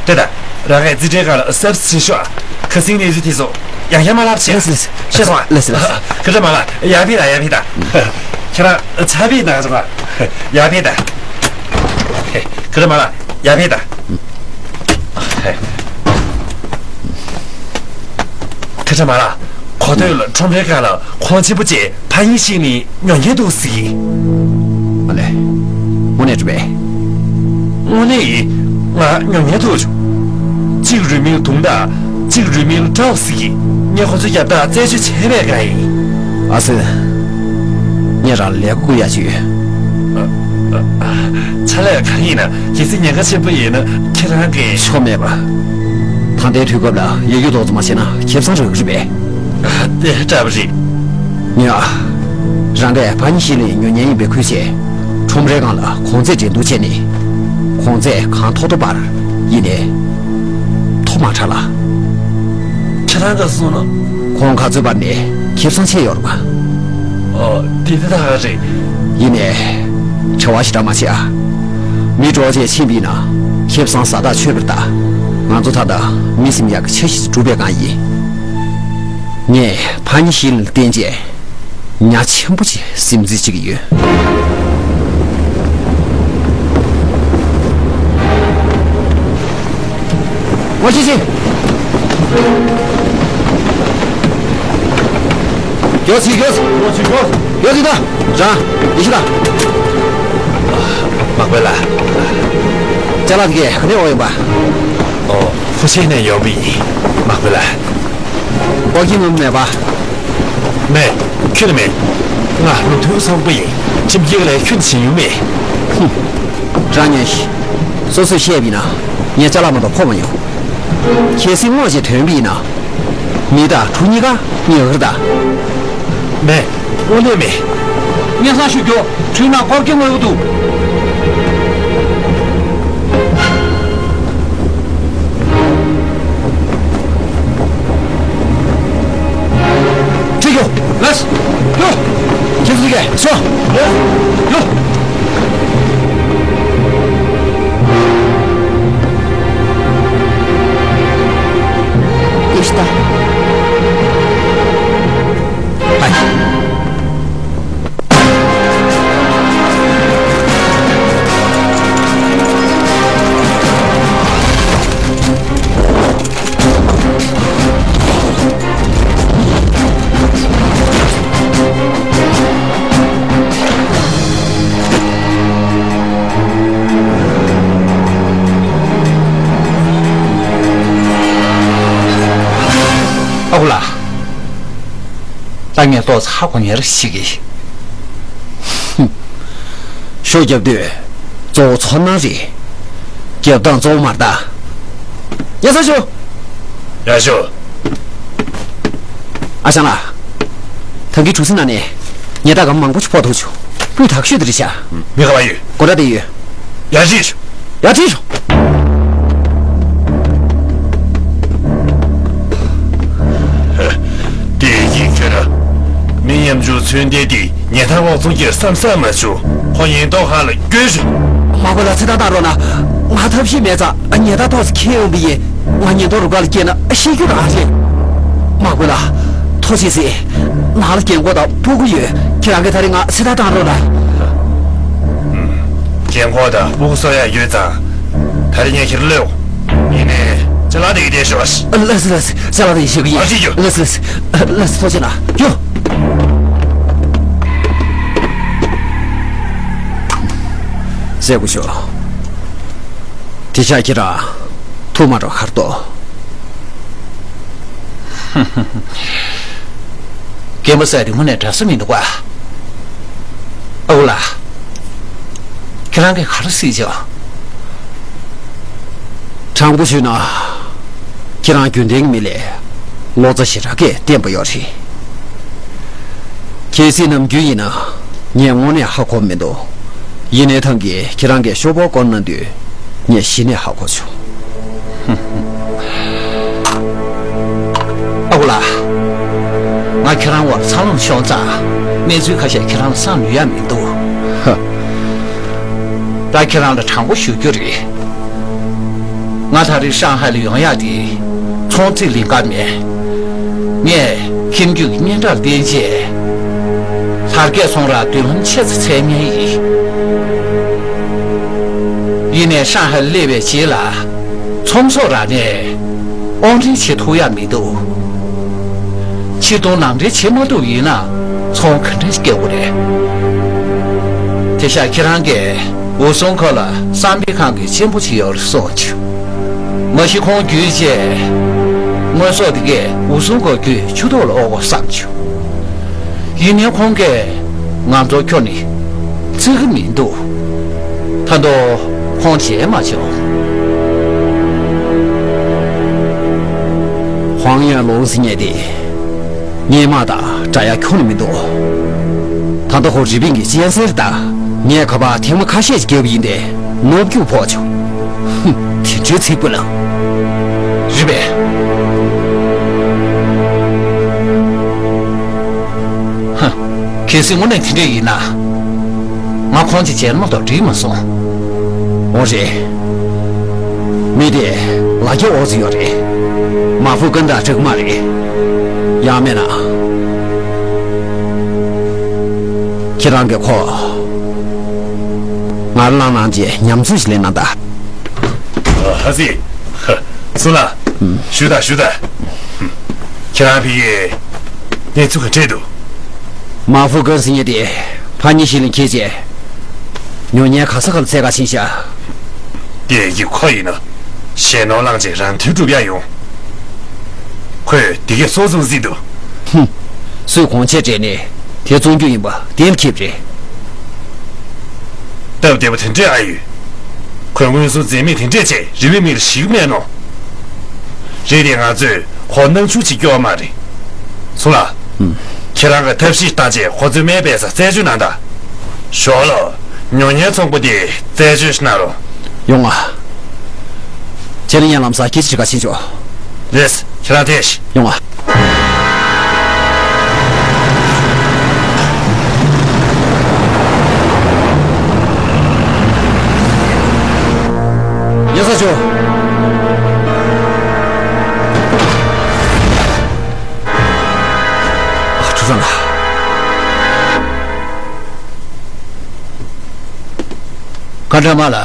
དེ་ད། རང་གི་རྩིས་ཁྲའི་སྒང་ལ་གསར་བཟོ་བྱེད་ཤོག་ཁ་སང་གནས་ཚུལ་དེ་ཚོ་ཡང་བསྐྱར་མ་ལབ་བྱས། ལགས་སོ་ལགས་སོ། ཤེས་སོང་ཨ། ལགས་སོ་ལགས་སོ། ཁུ་ཁྲ་མ་ལགས། ཡར་ཕེབས་དང་། ཡར་ཕེབས་དང་། ཁྱེད་རང་ཚ་བའི་དང་ཚོགས། ཡར་ཕེབས་དང་། ཁུ་ཁྲ་མ་ལགས། ཡར་ཕེབས་དང་། ཁུ་ཁྲ་མ་ལགས། གོ་ཐོས་ལ་ཁྲོམ་རའི་སྒང་ལ་ཁོང་ཆེན་པོ་ཅིག་ཕ་ཡིན་ཤི་ནི་ཉོ་མཁན་འདུག་ཟེར་གི། ཨ་ལས། དངོས་གནས་རེད་པས། དངོས་གནས་ཡིན། ང་ཉོ་མཁན་འདུག་བྱུང་། གཅིག་རུས་མིང་དུང་ཐག་གཅིག་རུས་མིང་ཀྲའོ་ཟེར་གི། ངས་ཁོ་ཚོའི་རྒྱབ་ཐག་རྩད་གཅོད་བྱས་པའི་སྒང་ཡིན། ཨ་ཙི། ངས་རང་ལས་ཀ་བསྐུར་ཡག་ཅིག་ཡོད། ཨ། ཨ། ཨ། ཕྱག་ལས་གང་ཡིན་ན། གལ་སྲིད་ཉེན་ཁ་ཆེན་པོ་ཡིན་ན་ཁྱེད་རང་གིས། ཆོ་མེད་པ། ད་ལྟའི་དུས་སྐབས་ལ་ཡ་རྒྱུ་རྡོག་རྩ་མ་བྱས་ན་ཁེ་བཟང་རག་གི་རེད་པས། དེ་འདྲ་པོ་རེད། ཉོ་ཨ། རང་གིས་ཕ་ཉི་ཤི་ལིན་ཉོ་མཁན་ཡིན་པའི་ཁུལ་བྱས། ཁྲོམ་རའི་སྒང་ལ་གོང་ཚད་འགྲན་བསྡུར་བྱས་ནས། གོང་ཚད་གང་མཐོ་མཐོ་བར་ཡིན་ནའི་མཐོ་དམའ་ཕྲ་ལ། ཁྱེད་རང་གིས་གསུངས་ན། གོང་ག་ཚོད་བར་ནས་ཁེ་བཟང་ཆེ་ཡོད་རེད་པ། ཨོ། དེ་དེ་ད་ག་རེད། ཡིན་ནའི། བྲེལ་བ་ཞེ་དྲག་མ་བྱེད་ཨ། མི་འགྲོ་བྱས་ཕྱིན་པ་ཡིན་ན་ཁེ་བཟང་ཟ་ཐག་ཆོད་པ་རེད་ད། ང་ཚོ་ད་ལྟ་མི་སེམས་ཡག་གི་འཆར་གཞི་ཞིག་སྒྲུབ་པའི་སྒང་ཡིན། ངས་ཕ་ཉི་ཤི་ལིན་ལ་བརྟེན་བྱས། ཉ་ཆེན་པོ་ཅིག་སིམ་འཛུལ་བྱེད་ཀྱི་ཡོད། ཨོ་ཅི་ཅི། མགྱོགས་སི་མགྱོགས་སི། ཨོ་ཅི་མགྱོགས། མགྱོགས་སི་ད། རང་། ཡེ་ཤི་ད། མག་པ་ལ། ཅ་ལག་དེ་གས་ག་ནས་འོང་ཡོང་པ། ཨོ། ཧྥུ་ཆེན་ནས་ཡོང་པ་ཡིན། མག་པ་ལ། ཀོ་ཀི་མམ་མེད་པ། མེད། ཁྱོན་ནས་མེད། ང་ལུགས་མཐུན་ཚོགས་པ་ཡིན། ཁྱིམ་རྒྱུད་ལས་ཁྱོན་ནས་བྱེད་ཡུལ་མེད། ཧུམ། རང་ཉོན་ཞིག། སོ་སོས་བཤད་པ་ཡིན་ན། ངས་ཅ་ལག་མ་གཏོགས་ཕོག་མ་ཡོང་། གལ་སྲིད་དངོས་ཅིག་ཐོན་པ་ཡིན་ན། མི་དང་གྲུ་གཉིས་ཀ་ངས་ཨ་ཁུར་ད། མེད། དངོས་གནས་མེད། སྙན་སེང་ཞུ་རྒྱུ། གྲུའི་ནང་སྐོར་གྱི་དངོས་པོ་འདུག། ཁྲིད་རྒྱུ། ལགས། རྒྱུ། ཁྱེད་ཚོ་གིས་ཤོག། རྒྱུ། ཡེ་ཤི་ད། ཧའི། ཨ་ཁུ་ལགས། ད་ངས་ཏོག་ཙམ་ཧ་གོ་ཉེར་ཞིག་གིས། ཤོ་རྒྱབ་དུས་གཙོ་བོ་ཚོར་སྣང་རེད། རྒྱབ་སྟངས་གཙོ་བོ་མ་རེད་ད། ཡ་ས་ཞུ། ཡ་ཞུ། ཨ་ཞང་ལགས། ད་གིན་གྲུ་གཟིངས་ནང་ནས་ཉལ་ཐ་གམ་མང་པོ་ཞིག་ཕོག་ཐུབ་བྱུང་། སྤུས་དག་ཤོས་དེ་རེད་ཤག། མི་ཁ་བ་ཡོད། གོ་སྒྲ་དེ་ཡོད། ཡ་ཞིག་ཞུ། ཡ་ཁྲིད་ཤོག། དེ་ཡིན་ཁྱོད་ར། མི་ཉམ་ཆུང་ཚུན་ལྟས་དེ་ཉལ་ཐ་འོག་ཚོང་གི་བསམ་བསམ་མ་བྱུང་། ཁོ་ཉེན་རྟོག་ཁང་ལ་སྐྱོལ་ཤོག། མ་དགོས་ལ་ཚེ་ཐར་བཏང་རོགས་གནང་། ང་ཐབས་ཤེས་མེད་ཙང་ཉལ་ཐ་ཏོག་ཙམ་ཁྱེར་ཡོང་པ་ཡིན། ང་ཉེན་རྟོག་རུ་ཁག་ལ་སྐྱེལ་ན་ཤེས་རྒྱུ་རང་རེད། མ་དགོས་ལ། ཐུགས་རྗེ་གཟིགས། ནང་ལ་རྒན་གོག་དང་སྤུ་གུ་ཡོད། ཁྱེད་རང་གིས་ད་རེས་ང་ཚེ་ཐར་བཏང་རོགས་གནང་། རྒན་གོག་དང་སྤུ་གུ་གསོ་ཡག་ཡོད་ཙང་། ད་རེས་ངས་ཁྱེད་གློད། ཡིན་ནའི་ཅ་ལག་དེ་གི་བསྡད་ཤོག། ལགས་སོ་ལགས་སོ། ཅ་ལག་དེ་གི་བཞག་གི་ཡིན། ཨ་ཅི་ཡོད། ལགས་སོ་ལགས་སོ། ལགས་སོ། ཐུགས་རྗེ་གནང་། ཡོ། གསལ་པོ་ཤོག། དེ་ཤག་ཁྱེད་རང་ཐུགས་མ་འགྲོ་ཁར་ཏོ། རྒན་པོ་ཟེར་དེ་དངོས་གནས་འདྲ་ས་མི་འདུག་ག། ཨ་ཁུ་ལགས། ཁྱེད་རང་གིས་ག་རེ་གཟིགས་བྱུང་། དྲང་པོ་ཞུས་ན། ཁྱེད་རང་རྒྱུན་ལྡན་གྱི་མི་ལས་ལོ་ཙཱ་ཞེ་དྲག་གིས་བརྟན་པོ་ཡོད་རེད། གལ་སྲིད་ནམ་རྒྱུན་ཡིན་ན་ངས་དངོས་གནས་ཧ་གོ་མི་འདུག། ཡིན་ནའི་ཐང་གིས་ཁྱེད་རང་གིས་ཤོག་བུ་བསྐོར་གནང་དུས་ངས་གཞི་ནས་ཧ་གོ་བྱུང་། ཨ་ཁུ་ལགས། ང་ཁྱེད་རང་བར་འཚར་ལོངས་བྱུང་ཙང་གནས་ཚུལ་ཁ་ཤས་ཁྱེད་རང་ལ་གསང་ནུས་ཡ་མི་འདུག། ཧ། ད་ཁྱེད་རང་ལ་དྲང་པོ་ཞུ་རྒྱུ་རེད། ང་ད་རེས་ཧྲང་ཧའེ་ལ་ཡོང་ཡག་དེ་ཚོང་རྩིས་ལེན་ག་མེད། ངས་ཁྱིམ་རྒྱུད་ཀྱི་སྙན་གྲགས་བརྟན་རྗེས། དར་རྒྱས་ཚོང་རར་མདུན་ལམ་ཆེ་ཙམ་འཚོལ་མཁན་ཡིན། ཡིན་ནའི་ཧྲང་ཧའེ་ལ་སླེབས་པའི་རྗེས་ལ་ཚོང་ཟོག་རག་ནས་དབོར་འདྲེན་བྱེད་ཐུབ་ཡག་མི་འདུག། ཕྱིར་གཏོང་ནང་འདྲེན་བྱེད་མ་ཐུབ་ཡིན་ན་ཚོང་ག་འདྲ་ཞིག་སྐྱེལ་དགོས་རེད། དེ་ཤག་ཁྱེད་རང་གིས་འུ་ཚོའི་ཁ་ལ་བསམ་འཕེལ་ཁང་གི་གཅེན་པོ་ཅིག་ཡོད་རེད་གསུངས་བྱུང་། མ་གཞི་ཁོང་བརྒྱུད་རྗེས་དངོས་ཟོག་དེ་གས་འུ་ཚོའི་ཁ་བརྒྱུད་ཆུ་ཐོག་ལ་དབོར་དགོས་བསམ་བྱུང་། ཡིན་ནའི་ཁོང་གིས་ང་ཚོ་ཁྱོན་ནས་བརྩི་གི་མི་འདུག། ད་དུང་ཁོང་མཇལ་མ་བྱུང་། ཧོང་ཡོན་ལུང་ཟེར་མཁན་དེ་སྔོན་མ་དང་འདྲ་ཡ་ཁྱོན་ནས་མི་འདུག། ད་ལྟ་ཁོ་རི་པིན་གྱི་གཅན་གཟན་རེད་ད། ངས་ཁ་པར་ཐེངས་མ་ཁ་ཤས་ཤིག་བརྒྱབ་པ་ཡིན་ཏེ་ནོར་སྐྱུག་ཕོག་བྱུང་། ཧུམ། དེ་འདྲའི་ཚིག་པ་ལ། རེད་པས། ཧ། གལ་སྲིད་དངོས་གནས་དེ་འདྲ་ཡིན་ན། ང་ཁོང་ཅིག་མཇལ་མ་གཏོགས་འགྲིག་མ་སོང་། འོ་རེད། མི་དེ་ལ་རྒྱ་འོ་ཙི་ཡོད་རེད། མ་ཧྥུ་ཀན་དང་འདྲ་གི་མ་རེད། ཡང་མིན་ན། ཁྱེད་རང་གིས་ཁོ་ང་ལ་གནང་རྗེས་ཉམས་ཚོད་ཞིག་ལེན་གནང་དང་། ཨ་ཧ་ཙི། ཧ། སུ་ལ། ཞུ་དང་ཞུ་དང་། ཁྱེད་རང་ཕ་གིའི་གནས་ཚུལ་ག་འདྲས་འདུག་མ་ཧྥུ་ཀན་ཟེར་མཁན་དེ་ཕ་ཉི་ཤི་ལིན་ཁྱེར་བྱས། ཉོ་མཁན་ག་ས་ག་ལ་བཙལ་ག་ཕྱིན་ཤག་དེ་ཡི་ཁོ་ཡིན་ན་གཞན་ནོར་བླངས་བྱས་རང་དོན་སྒྲུབ་ཡ་ཡོང་། ཁོས་དེ་གས་སོ་སོ་གཟིགས་འདུག་ཧུམ། སུས་གོང་ཆེ་སྤྲད་ནས་དེ་བཙོང་རྒྱུ་ཡིན་པ་གཏན་འཁེལ་རེད། སྟབས་བདེ་པོ་དེ་འདྲས་ཨ་ཡོད། ཁོས་མངོན་སུམ་འཛེམ་མེད་དེ་འདྲས་བྱས་རི་བོའི་མིག་ལ་ཞིག་མེད་ནོ། རེད་དེ་ང་ཚོས་ཁོ་སྣང་ཆུང་ཅིག་སྐྱོ་བ་མ་རེད། སུ་ལ། ཁྱེད་རང་གི་ཐབས་ཤེས་བཏང་བྱས་ཁོ་ཚོའི་སྨན་པའི་ས་རྩད་གཅོད་གནང་དང་། ཞོག་ལོ། ཉོ་མཁན་ཚོང་པ་དེ་རྩད་གཅོད་གནང་རོགས། ཡོང་ང་། ཁྱེད་རང་ཡང་ལམ་སང་སྐད་ཆ་དྲི་ག་ཕྱིན་ཆོག་རེད། ཁྱེད་རང་ཐད་ཤིག་ཡོང་ང་། ཡ་ས་ཆོ། ཁྲུ་ཚང་ལ། ཀ་ཌ་མ་ལ།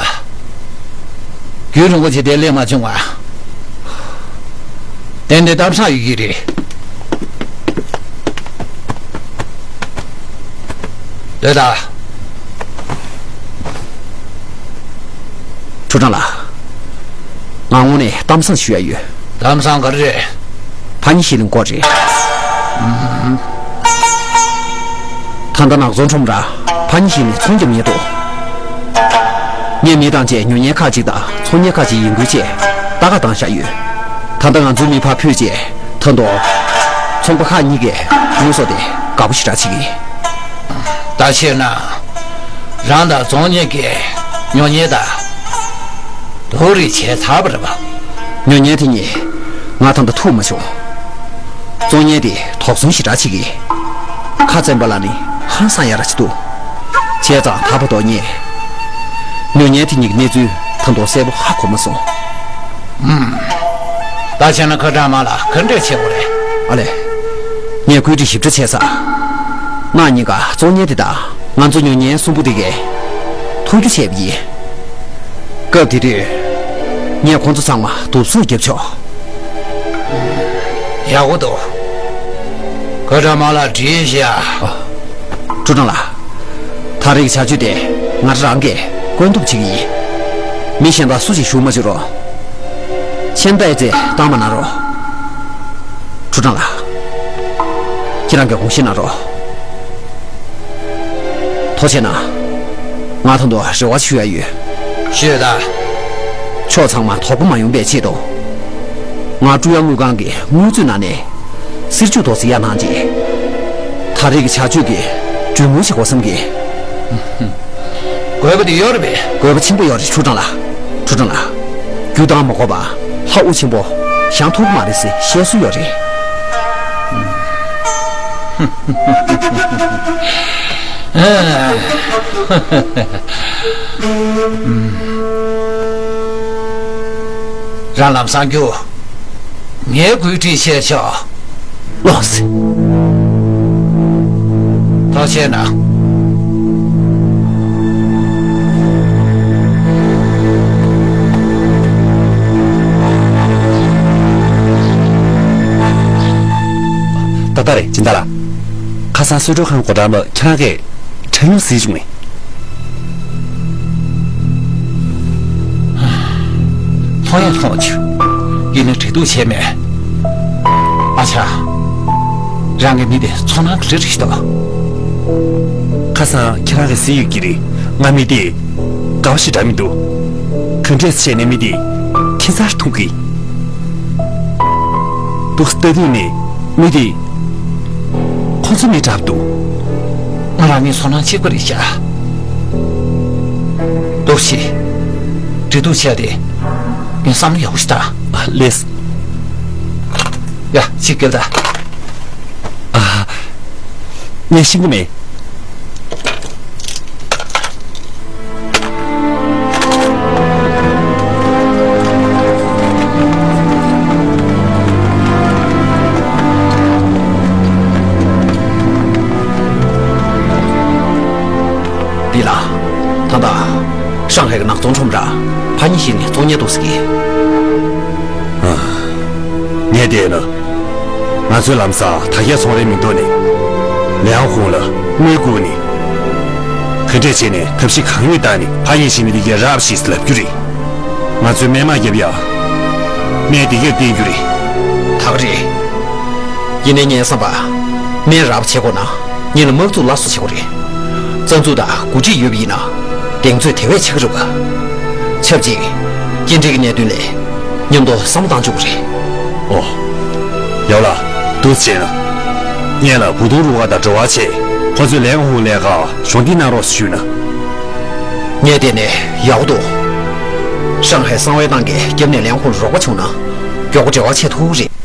རྒྱུན་རིང་པོ་བྱས་ཏེ་སླེབས་མ་བྱུང་བ། ཏན་ཏན་གཏམ་བཟང་ཡོད་ཀྱི་རེད། ལོས་ད། ཁྲུ་ཀྲང་ལགས། ང་དངོས་གནས་གཏམ་བཟང་ཞུ་ཡ་ཡོད། གཏམ་བཟང་ག་རེ་རེད། ཕ་ཉི་ཤི་ལིན་སྐོར་རེད། ད་ལྟ་ནག་ཚོང་ཁྲོམ་ར་ཕ་ཉི་ཤི་ལིན་ཚོང་རྒྱབ་མཁན་འདུག་ངས་མི་བཏང་བྱས་ཉོ་མཁན་ཁག་ཅིག་དང་ཚོང་མཁན་ཁག་ཅིག་ཡིན་ཁུལ་བྱས་ལྟ་ག་བཏང་བཞག་ཡོད། ད་ལྟ་ང་ཚོའི་མི་ཕར་ཕུད་བྱས་ད་དུང་ཚོང་པ་ཁག་གཉིས་ཀས་དངུལ་སོགས་དེ་དགའ་པོ་ཞེ་དྲག་བྱེད་ཀྱི་ཡིན། ད་བྱས་ན། རང་དང་བཙོང་མཁན་གྱིས་ཉོ་མཁན་དང་། དོགས་རེས་བྱས་ཚར་བ་རེད་པ། ཉོ་མཁན་དེ་གཉིས་ང་ད་ལྟ་ཐུག་མ་བྱུང་། བཙོང་མཁན་དེ་དོགས་ཟོན་ཞེ་དྲག་བྱེད་ཀྱི། ཁ་བཙན་པ་ལ་ནི་ཧང་སང་ཡ་ར་ཅིག་འདུག་བྱས་ཙང་ད་བར་དོ་ངས་ཉོ་མཁན་དེ་གཉིས་ཀྱི་གནས་ཚུལ་ད་དུང་གསལ་པོ་ཧ་གོ་མ་སོང་། ད་བྱས་ན་ཁ་གྲག་མ་ལ་ག་འདྲས་བྱེད་དགོས་རེད། ཨ་ལས། ངས་བཀོད་སྒྲིག་ཞིབ་ཕྲ་བྱས་ཚར། ང་གཉིས་ཀ་བཙོང་མཁན་དེ་དང་ང་ཚོ་ཉོ་མཁན་གསུམ་པོ་དེ་གས་ཐུག་རྒྱུ་བྱས་པ་ཡིན། སྐབས་དེ་དུས་ངས་ཁོང་ཚོ་ཚང་མ་གདུག་རྩུབ་བརྒྱབ་ཆོག་ཡག་པོ་འདུག་ཁ་གྲག་མ་ལ་བྲིས་ཤག་ཁྲུ་ཀྲང་ལགས། ད་རེས་ཀྱི་བྱ་སྤྱོད་དེ་ང་རང་གིས་བཀོད་འདོམས་བྱེད་ཀྱི་ཡིན། མི་གཞན་དག་སུ་ཞིག་ཞུགས་མ་བྱེད་རོགས། མཆན་པ་ཡི་རྩེ་བཏང་མ་གནང་རོགས། ཁྲུ་ཀྲང་ལགས། ཁྱེད་རང་གིས་དགོངས་བཞེས་གནང་རོགས། ཐུགས་རྗེ་གནང་། ང་ད་དུང་རེ་བ་ཞུ་ཡ་ཡོད། ཞུས་དང་། ཕྱོགས་ཚང་མ་དོགས་པ་མ་ཡོང་པའི་ཆེད་དུ། ང་ཀྲུང་དབྱང་དངུལ་ཁང་གི་དངུལ་རྩིས་ནང་ནས་སིལ་ཆུ་དོ་ཟི་ཡ་གནང་རྗེས། ད་རེས་ཀྱི་བྱ་སྤྱོད་ཀྱི་གྲོས་མོལ་བྱེད་དགོས་བསམ་གི། དགོས་པ་དེ་ཡོད་རེད་པས། དགོས་པ་ཆེན་པོ་ཡོད་རེད་ཁྲུ་ཀྲང་ལགས། ཁྲུ་ཀྲང་ལགས། རྒྱུ་བཏང་མ་དགོས་པ་ལྷ་དབུ་ཆེན་པོ་བཞེངས་ཐུབ་ཀྱི་མ་རེད་ཟེར་བཤད་སྲོལ་ཡོད་རེད། རང་ལམ་སང་རྒྱུ། ངས་བཀོད་སྒྲིག་བྱས་ཆོག་ལགས་སེ། ཐུགས་རྗེ་གནང་། ད་ལྟ་རེད་སྦྱིན་བདག་ལགས། ཁ་སང་གསོལ་མགྲོན་ཁང་སྒོ་འགྲམ་ལ་ཁྱེད་རང་གིས་ཁྲལ་སྙོམས་ཟིན་བྱུང་ངས། མཐོང་ཡང་མཐོང་བྱུང་། ཡིན་ནའི་འབྲེལ་གཏུག་བྱས་མེད། ཨ་ཅག་རང་གི་མི་དེ་ཚོར་སྣང་ག་རེ་རེད་ཤག་ཁ་སང་ཁྱེད་རང་གིས་གཟིགས་ཡོད་ཀྱི་རེད། ང་མི་དེ་དགའ་བ་ཞེ་དྲག་མི་འདུག་ག་འདྲས་བྱས་ནས་མི་དེ་ཁྱད་མཚར་མཐོང་གི། འདུག་སེ་ལྟ་དུས་ནས་མི་དེ་ཁོ་ཚོའི་མི་འདྲ་པོ་འདུག་ང་རང་གཉིས་ཚོར་སྣང་གཅིག་པ་རེད་ཤག་འདུག་སེ་འབྲེལ་གཏུག་བྱས་ཏེ་ངས་བསམ་བློ་ཡག་པོ་ཞིག་བཏང་། ལགས་སེ། ཡ། ཅིག་སྐྱེལ་ད། ཨ། ངས་ཤེས་ཀྱི་མེད། འདི་ལ། ད་ལྟ་ཧྲང་ཧའེ་གི་ནག་ཚོང་ཁྲོམ་ར་ཕ་ཉི་ཤི་ནས་བཙོང་ཉལ་འདུག་ཟེར་གི། ངས་བལྟས་ན། ང་ཚོའི་ལམ་སང་དར་རྒྱས་ཚོང་རའི་མིང་ཐོག་ནས། ལེའང་ཧུང་ལ་དངུལ་བསྐུར་ནས། ག་འདྲས་བྱས་ནས་ཐབས་ཤེས་གང་ཡོད་བཏང་ནས་ཕར་ཡིན་ཕྱིན་མི་དེ་གས་རབས་ཤིག་ལབ་རྒྱུ་རེད། ང་ཚོས་སྨན་མ་བརྒྱབ་ཡ། སྨན་དེ་གས་བསྟེན་རྒྱུ་རེད། ད་ག་རེད། ཡིན་ནའི་ངའི་བསམ་པ། སྨན་རག་པ་བྱེད་དགོས་ན། ཉིད་ལ་དམག་འཛུགས་སླར་གསོ་བྱེད་དགོས་རེད། རྩ་འཛུགས་དང་འགོ་ཁྲིད་ཡོད་པ་ཡིན་ན། གདེང་ཚོད་དེ་བས་ཆེ་གི་རེད་པ། ཆབས་ཅིག་སྐྱེལ་འདྲེན་གྱི་གནད་དོན་ལ། མཉམ་དུ་བསམ་བློ་བཏང་ཆོག་གི་རེད། ཨོ། ཡག་ལ། འདུག་སེ་བྱས་ན། སྔོན་ལ་བུ་ཏུང་རུ་ཁག་དང་འབྲེལ་བ་བྱས། ཁོ་ཚོས་ལེའང་ཧུང་ལས་ཀ་གཞོགས་འདེགས་གནང་རོགས་ཞུས་ན། ངས་བལྟས་ནས་ཡག་པོ་འདུག་ཧྲང་ཧའེ་གསང་བའི་ཏང་གིས་རྒྱབ་ནས་ལེའང་ཧུང་ལ་རོགས་པ་བྱུང་ན། མགྱོགས་པོ་འབྲེལ་བ་བྱེད་ཐུབ་ཀྱི་རེད།